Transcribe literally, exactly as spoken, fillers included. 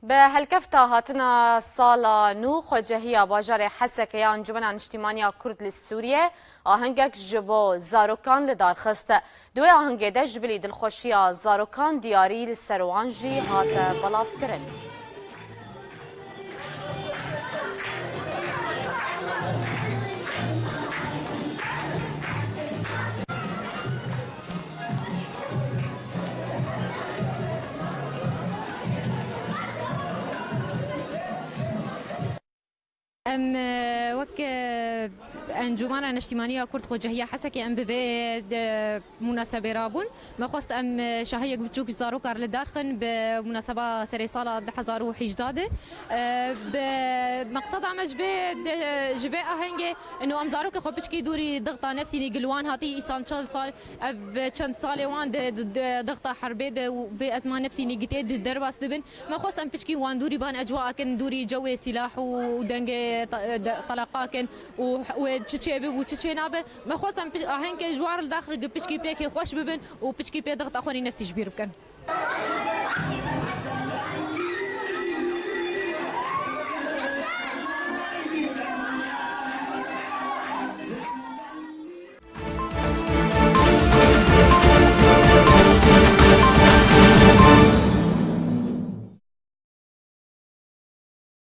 Bi helkefta hatina sala nû, xwecehiya bajarê Hesekê ya Encûmena Niştîmaniya Kurd li Sûriyê ahengek ji bo zarokan li dar xist. Di wê ahengê de ji bilî dilxweşiya zarokan diyarî li ser wan jî hate belavkirin. Em, e, wek, e, Encûmana Neştîmaniya Kurd Xwecehiya Hesekê em bi vê, e, munasebê rabûn. Me xwest em, e, şahiyek biçûk ji zarokan li dar xin bi munaseba serê sala du hezar û hejda de. E, bi meqseda me ji vê, de, ji vê ahengê, ino em zarokê xwe piçkî dûrî dixta nefsînî gilwan hatî îsan çend sal, ev çend salê wan di, di, di dixta herbê de û vê ezma nefsînî gitê di derbas dibin. Me xwest em piçkî wan dûrî ban ecwa akin, dûrî cewê sîlah û dengê te-, de-, teleqa kin û wê çi çêbib û çi çênabe. Me xwest em piç-, ahengê ji wan li daxil piçkî pêkê xweş bibin û piçkî pê dixta xwenî nefsî ji bîr bikin.